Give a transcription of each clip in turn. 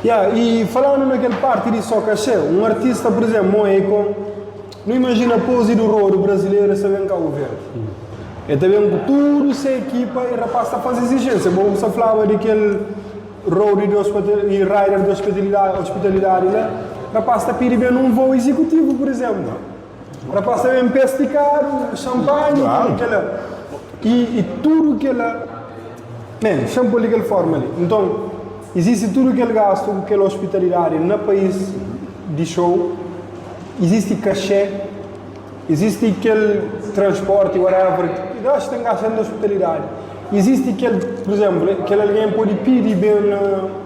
Ya, i falando na kel parti di só kaxê, un artista, pur izénplu, mo Akon, nu imajina Pozi do Rodo brazileru, el sta ben Kabu Verdi. El ta ben ku tudu se ekipa i rapaz ta faze izijénsia. Bo bu sta flaba di kel road di i rider di ospitalidadi la, rapaz ta pidi ben un voo izikutivu, pur izénplu. Rapaz ta ben pé stikadu, xanpanhi, tudu kela. I tudu kela, men, xan pô-l di kel forma li. Nton, izisti tudu kel gastu ku kel ospitalidadi na país di show, izisti kaxé, izisti kel transporti, whatever, ki acho ten gasta na ospitalidadi. Izisti kel, pur izénplu, kel algen pode pidi ben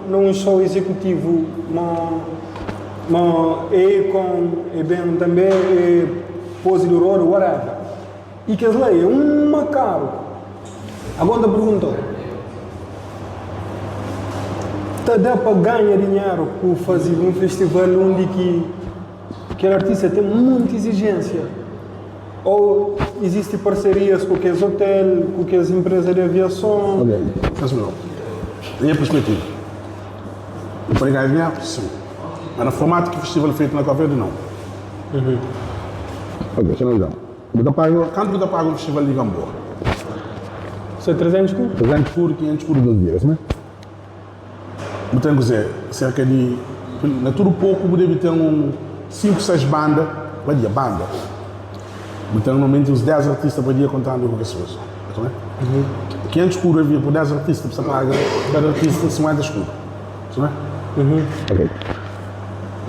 na un show izekutivu ma. Ma Akon e ben tanbe e pozi di roda whatever. I kes la e uma karu. Agon ta perguntau, ta da pa ganha dinheru ku fazi un festival undi ki kel artista ten munti izijensia? Ou izisti parserias ku kes hotel, ku kes empresa di aviason? Ok, nha perspetiva. Nu pode ganha dinheru? Sim. Mas na formatu ki festival fetu na Cabo Verde, não. Ok, deixa eu analisar. Bu ta paga, kantu bu ta paga un festival di Gamboa? Se 300 ku? 300 kuru, 500 kuru dos dias, né? Bu ten kuze, serka di, na tudu poku bu debe ten un 5, 6 banda pa dia, banda. Bu ten normalmenti uns 10 artista pa dia kontando ku kes otu. 500 escudo havia por 10 artistas, precisa paga cada artista 50 escudo. Não é? Uhum. Ok.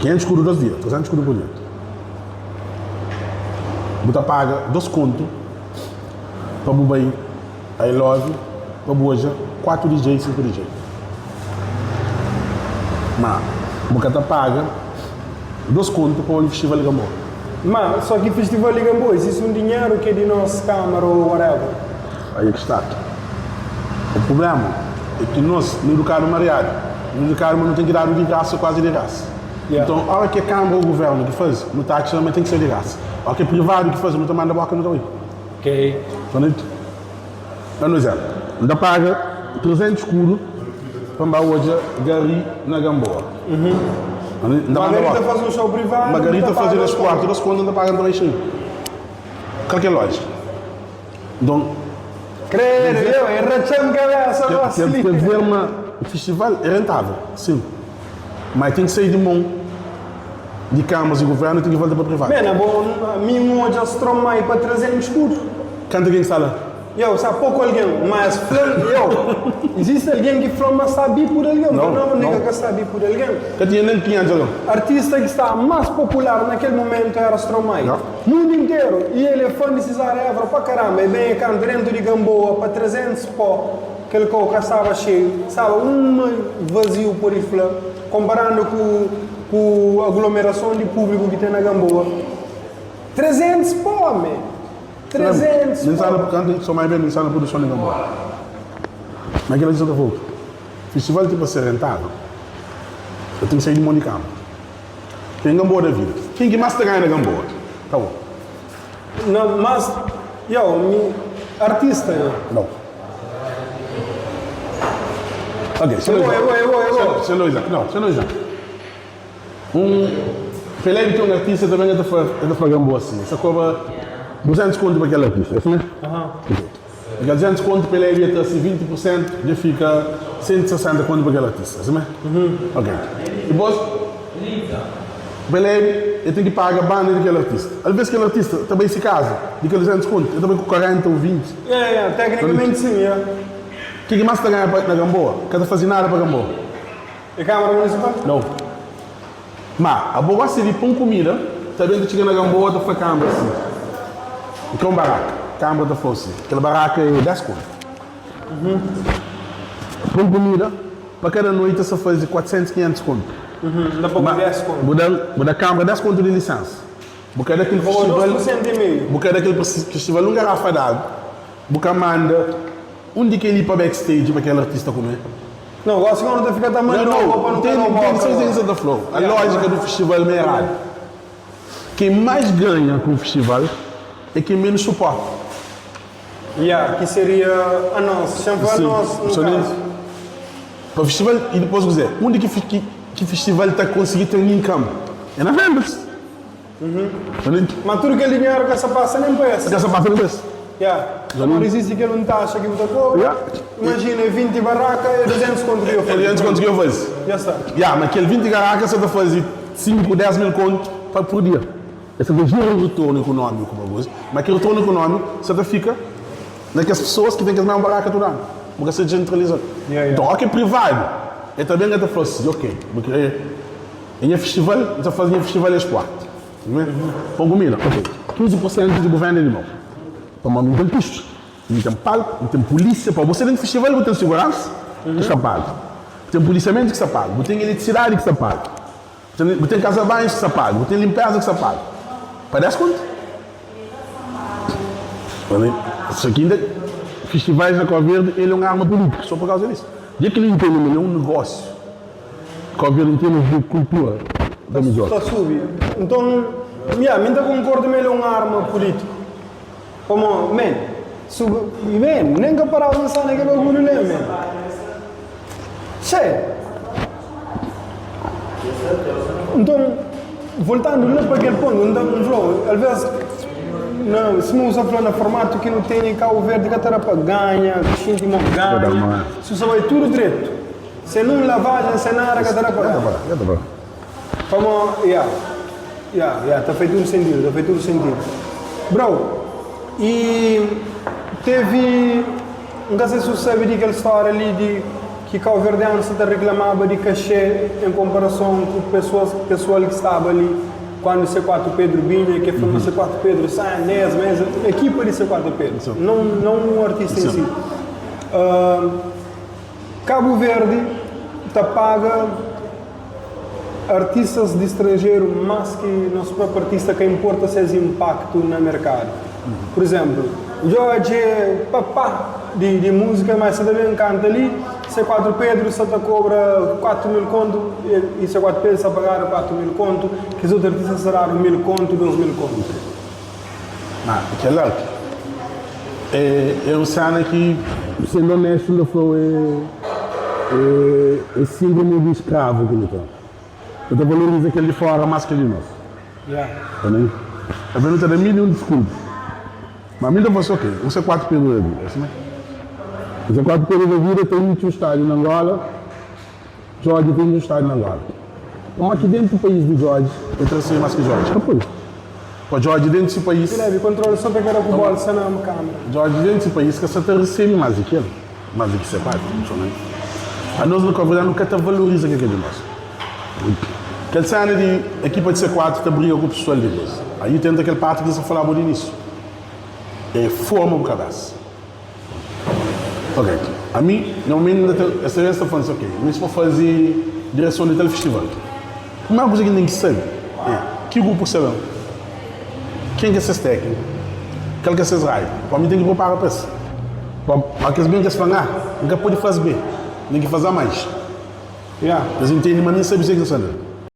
500 escudo dois dias, 300 escudo por dia. Bu ta paga dois conto para bu bai I love pa bu odja 4 DJ, 5 DJ. Ma bu ka ta paga dois conto pa obi festival di Gamboa. Ma só ki festival di Gamboa existe um dinheiro ki é di nos câmara ou whatever. Aí é ki sta. O problema é ki nos nu edukadu mariadu. Nu edukadu ma nu ten ki dadu di grasa ou kuazi di grasa. Yeah. Nton ora ki é câmara ou governo ki faze, nu ta atxa ma ten ki ser di grasa. Ora ki é privadu ki faze, nu ta manda boka nu ta bai. Ok. Da un izénplu, N ta paga 300 skudu pa N ba odja Gary na Gamboa. N ta manda Margarita faze un show privadu. Margarita faze das kuartu, das konta N ta paga N ta bai xeiu. Kal ki é lójika? Nton. Credo, eu, é ratxa-m kabésa gosi li. Quer dizer ma festival é rentável, sim. Mas ten ki sai di mon di kamas di governu e ten ki volta pa privadu. Man, abo ami N odja Stromae pa 300 skudu. Kantu algen ki sta la? Yo, sa poku algen, ma es fla-m, yo, izisti algen ki fla-m ma sabi pur algen? N fla, no, nigga ka sabi pur algen. Ka tinha nen 500 algen. Artista ki staba mas popular na kel momentu era Stromae. Mundu interu, i el é fan di Cesária Évora pa karamba, e ben e kanta dentu di Gamboa pa 300 pó. Kel kau ka staba xeiu, staba uma vaziu pode fla, konparandu ku ku aglomerason di públiku ki ten na Gamboa. 300 pó, me! 300 Nin pó! sta na, kantu so mai ben nin sta na produson di Gamboa. Ma kila ki sa ta fla, festival ti pa ser rentável, el ten ki sai di mon di kanpu. Ten Gamboa da vida. Ken ki mas ta ganha na Gamboa? Ta bo. Na mas yo mi artista yo. No. Ok, se Ebo ebo ebo ebo. Se Luisa, no, se Luisa. Um Pelé tem um artista também que tá tá fala Gamboa assim. Só cobra 200 conto para aquele artista, é né? Aham. Ok. Aquele 200 conto Pelé ia ter assim 20%, já fica 160 conto para aquele artista, assim, né? Uhum. Ok. Depois Belém, el ten ki paga banda di kel artista. Alvês kel artista ta bai si kaza di kel 200 kontu, el ta bai ku 40 ou 20. Yeah, yeah, teknikamenti sin, yeah. Ke ki mas ta ganha pa na Gamboa? Ka ta fazi nada pa Gamboa. E Kamara Munisipal? Nau. Ma, abo gosta di pon kumida, ta ben ta txiga na Gamboa ta fla Kamara si, N kre un baraka. Kamara ta fla-u si, Kel baraka e 10 kontu. Pon kumida pa kada noiti es ta fazi 400, 500 kontu. N ta pagau 10 kontu. Bu da bu da kamara 10 kontu di lisensa. Bu ka da kel festival 2% e meiu. Bu ka da kel festival un garafa di agu. Bu ka manda un di kel li pa backstage pa kel artista kume. Não, gosi ki nu ta fika ta manda Não, pa não, nu ka da ntende boka. ntende só ki ta fla-u. A lójika du festival ma eradu. Ken mais ganha ku festival é ken menos suporta. Ya, ki seria anos, xan fla anos no kazu. Pa festival y dipôs kuzê? Undi ki ki. ki festival ta konsigi ten income? É na vendas. Ma tudu kel dinheru ka sa pasa nen pa es. Ka sa pasa nen pa es. Ya. Pamodi izisti kel un taxa ki bu ta kobra. Imajina é 20 baraka é 200 kontu ki yo faze. É 200 kontu ki yo faze. Ya sta. Ya, ma kel 20 baraka sa ta faze 5, 10 mil kontu pa pur dia. Es sa ta jera un retornu ekonómiku pa bo. Ma kel retornu ekonómiku sa ta fika na kes pesoas ki ten kes mesmu baraka tudu anu. Bu ka sa sentraliza-l. Nton, óki é privadu, el ta ben el ta fla si, ok, bu kre. É nha festival, N ta faze nha festival es kuartu. Pon kumida, ok. 15 por sentu di bu venda é di meu. Pamodi N ten kustu, N ten palku, N ten pulísia. Pa bo ser dentru festival bu ten siguransa ki sta pagu, bu ten pulisiamentu ki sta pagu, bu ten eletrisidadi ki sta pagu, bu ten kaza banhus ki sta pagu, bu ten linpeza ki sta pagu. Pa 10 kontu. Só ki inda festivais na Cabo Verde el é un arma pulítika só por kauza disso. Dja ki el intende ma el é un negósiu. Cabo Verde em termos de cultura da midjor. Ta subi. Nton, ya, mi nta concorda ma el é un arma pulítico. Pamo, man, su, man, nen ka paraba pensa na kel bagulho li, man. Txê. Nton, voltando la pa kel ponto, nta, N fla-u, alvês, na, sima bu sta fla, na formato ki nu tene, Cabo Verde ka ta da pa ganha, xinti mo ganha, si bu sta bai tudu dretu. Sen un lavajen, sen nada ka ta da pa da. Pamo, ya, ya, ya, ta fai tudu sentidu, ta fai tudu sentidu. Bro, i tevi, N ka sai si bu sabe di kel stória li di ki kauverdianus sa ta riklamaba di kaxê en konparason ku pesoas, pesoal ki staba li kuandu C4 Pedro binha, ke fla ma C4 Pedro sa nes, ma es, ekipa di C4 Pedro, non, non un artista en si. Kabu Verdi ta paga artistas di stranjeru más ki nos própi artista ka inporta ses inpaktu na merkadu. Pur izénplu, Djodje é papá di di múzika mas sa ta ben kanta li, C4 Pedro sa ta kobra 4 mil kontu i C4 Pedro sa pagadu 4 mil kontu, kes otu artista sa dadu mil kontu, 2 mil kontu. Ma kel-la é un séna ki, sendu onéstu, N ta fla-u, é síndrome di skravu ki nu ten. Nu ta valoriza kel di fóra más kel di nos. Ta ben? Talvês nu ta da mil i un diskulpa. Ma mi N ta fla si, ok, un se 4 Pedru da vida, é simé? Un se 4 Pedru da vida ta intxi un stádiu na Angola, Jorge ta intxi un stádiu na Angola. Pamodi ki déntu país di Jorge. El ta resebe más ki Jorge? Ka pode. Pa Jorge déntu si país. Leve kontrole so pa keda ku bolsa na kamera. Jorge déntu si país ka sa ta resebe más di ki el, más di ki se pai. Anos na Cabo Verde nu ka ta valoriza kel ki é di nos. Kel sena di ekipa di C4 ta briga ku pesoal di nos. Aí tenta kel parti ki N sta falaba di inísiu. É forma bu kabesa. Ok, ami normalmenti N ta ten, es ta ben es ta fla-m si, ok, mi sta pa faze direson di tal festival. Primeru kuza ki N ten ki sabe é ki grupu ki sta ben, ken ki é ses tékniku, kal ki é ses raiu, pa mi ten ki pripara pa es. Pa óki es ben ki es fla-m, ah, N ka pode faze B, N ten ki faze A mais. Ya. Es intende ma mi N sabe kuzê ki N sta na.